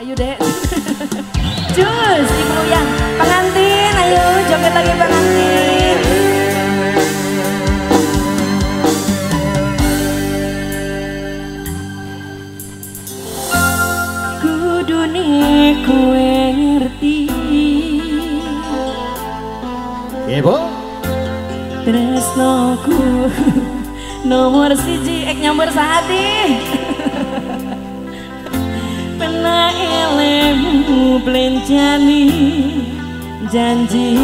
Ayo dek. Cus, Ibu yang pengantin, ayo joget lagi pengantin. Kudune kowe ngerti. Ibu. Tresnoku nomor siji ek nyamber sehati. Pena elemu blenjani janji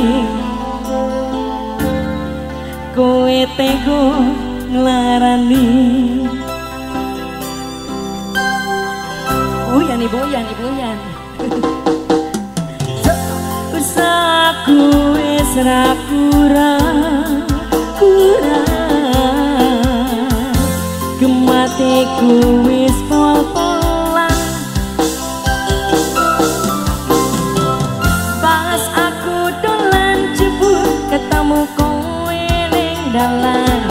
kowe tego nglarani. Uyan ibu uyan ibu uyan. Usahaku wis ra kurang kurang, gematiku wis pol-polan. Pas aku dolan jebul ketemu kowe ning dalan.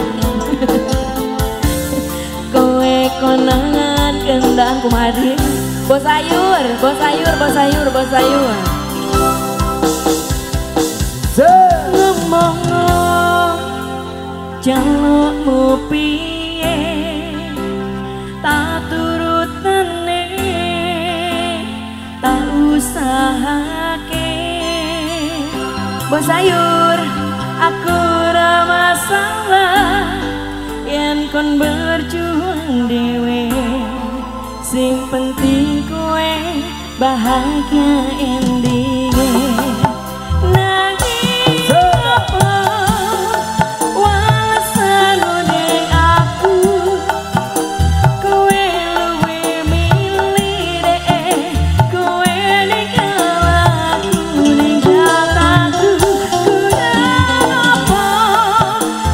Kowe konangan kendang kumari. Bos sayur, bos sayur, bos sayur, bos sayur. Ngomong jalukmu piye tak turutane tak usahake. Bos sayur, aku ora masalah yen kon berjuang dhewe, sing penting kowe bahagia endinge. Nanging apa walesanmu ning aku, kowe luwih milih dhek, kowe ninggal aku ninggal aku. Kurang apa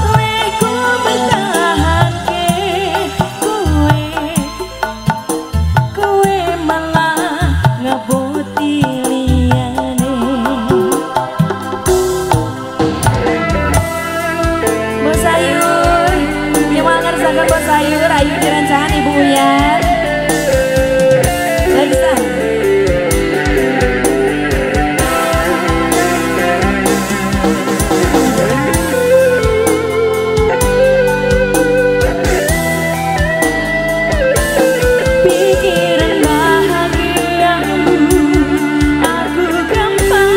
kowe bertahanke kowe, kowe malah ngeboti liyane. Bos sayur, yang mau ngerjakan bos sayur, ayo direncangan Ibu Uyan. Lagi sah. Pikiran bahagiamu aku gampang.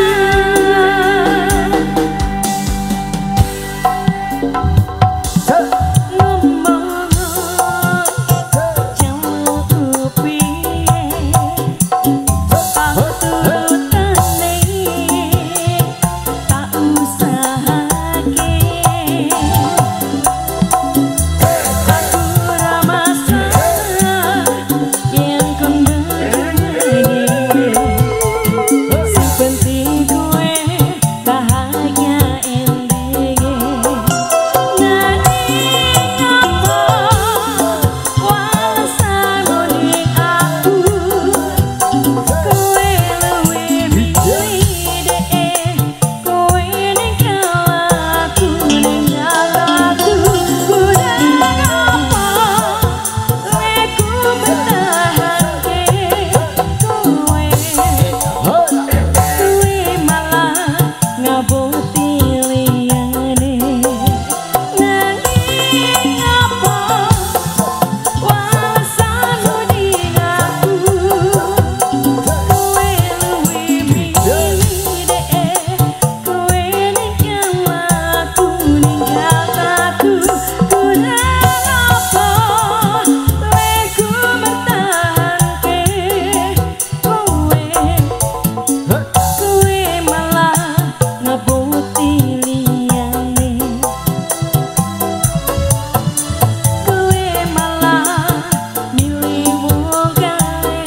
Ngomong jalukmu piye tak turutane tak usahake. Aku ora masalah yen kon berjuang, sing penting kowe bahagia endinge. Nanging apa walesanmu ning aku, kowe luwih milih dhek, kowe ninggal aku ninggal aku. Kurang apa kowe bertahanke kowe, kowe malah ngaboti liyane. Nanging apa walesanmu ning aku, kowe luwih milih dhek, kowe ninggal aku ninggal aku. Kurang apa kowe bertahanke kowe, kowe malah ngeboti liyane. Kowe malah milih wong kae.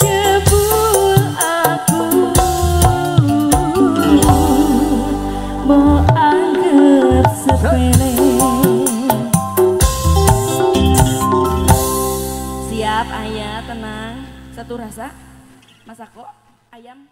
Jebul aku mbok anggep sepele. Siap ayah, tenang. Satu rasa, Mas Ako, ayam.